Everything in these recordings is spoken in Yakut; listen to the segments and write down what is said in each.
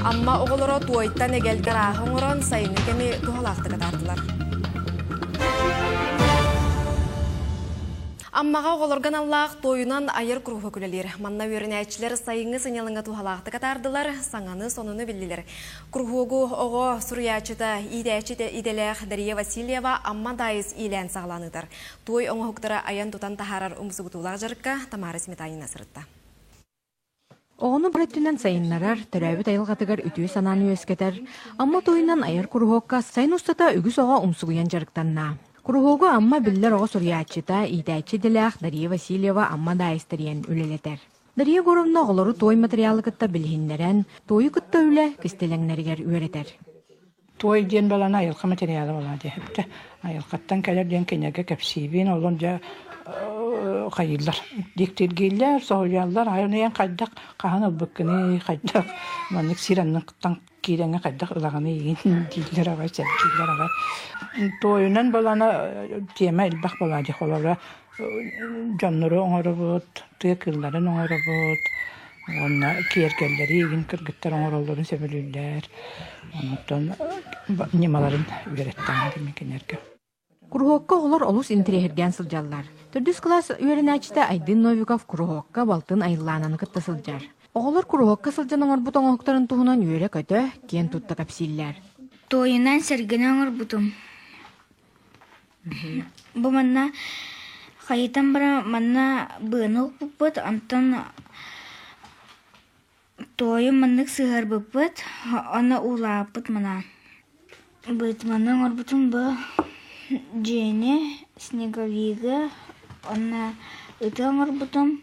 Амма оҕолоро туойтан эгэлгэ арааһы оҥорон сайыҥҥы кэми туһалаахтык атаардылар. Аммаҕа оҕолорго аналлаах туойунан айар куруһуок үлэлиир. Манна үөрэнээччилэр сайыҥҥы сынньалаҥҥа туһалаахтык атаардылар, саҥаны, сонуну биллилэр. Куруһуогу оҕо суруйааччыта, иитээччи идэлээх Дария Васильева Амма Даайыс иилээн-саҕалаан ыытар. Туой оҥоһуктары айан-тутан таһаарар умсугутуулаах дьарыкка Тамара Сметанина сырытта. Оҕону бары өттүнэн сайыннарар, төрөөбүт айылҕатыгар үтүө санааны үөскэтэр, Амма туойунан айар куруһуокка сайын устата үгүс оҕо умсугуйан дьарыктанна. Куруһуогу Амма биллэр оҕо суруйааччыта, иитээччи идэлээх Дария Васильева Амма Даайыс тэрийэн үлэлэтэр. Дария Егоровна оҕолору туой матырыйаалы кытта билиһиннэрэн, туойу кытта үлэ кистэлэҥнэригэр үөрэтэр. Туой диэн балана айылҕа материала буолла диэхиппитэ. Айылҕаттан кэлэр диэн кинилэргэ кэпсиибин, олон дьэ хайыыллар, диктиргииллэр, соһуйаллар, айан хайдах хаһан ылбыккыный, хайдах маннык сир анныттан киирэҥҥэ хайдах ылаҕыный игин дииллэр аҕай, сэргииллэр аҕай. Туойунан балана тиэмэ элбэх буолаа дии холобура дьоннору оҥоробут, тыа кыылларын оҥоробут уонна киэргэллэри игин кыргыттар оҥороллорун сөбүлүүллэр. Онтон ньымаларын үөрэттэҕим кинилэргэ. Куруһуокка оҕолор олус интэриэһиргээн сылдьаллар. Төрдүс кылаас үөрэнээччитэ Айдын Новиков куруһуокка балтын Айыллаананы кытта сылдьар. Оҕолор куруһуокка сылдьан оҥорбут оҥоһуктарын туһунан үөрэ-көтө, киэн тутта кэпсииллэр. Туойунан сэргэни оҥорбутум. Бу манна хайытан баран манна быаны укпуппут, онтон туойу маннык сыһыарбыппыт, ону уулаабыппыт манаан. Быт манна оҥорбутум бу дьиэни, снеговигы уонна ыты оҥорбутум.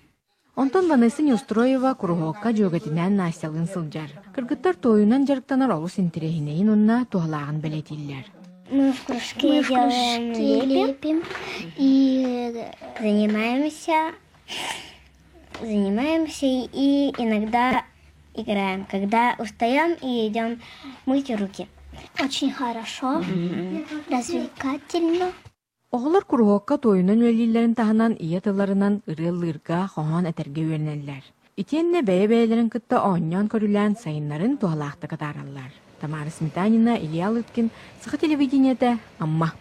Онтон Ванесса Неустроева куруһуокка дьүөгэтинээн Настялыын сылдьар. Кыргыттар туойунан дьарыктанар олус интэриэһинэйин уонна туһалааҕын бэлиэтииллэр. Мы в кружке, Мы в кружке лепим и занимаемся, занимаемся и иногда играем, когда устаем и идем мыть руки. Очень хорошо, развлекательно. Оҕолор куруһуокка туойунан үлэлииллэрин таһынан ийэ тылларынан ырыа ыллыырга, хоһоон этэргэ үөрэнэллэр. Итиэннэ бэйэ-бэйэлэрин кытта оонньоон-көрүлээн сайыннарын туһалаахтык атаараллар. Тамара Сметанина, Илья Лыткин, Саха телевидениетэ, Амма.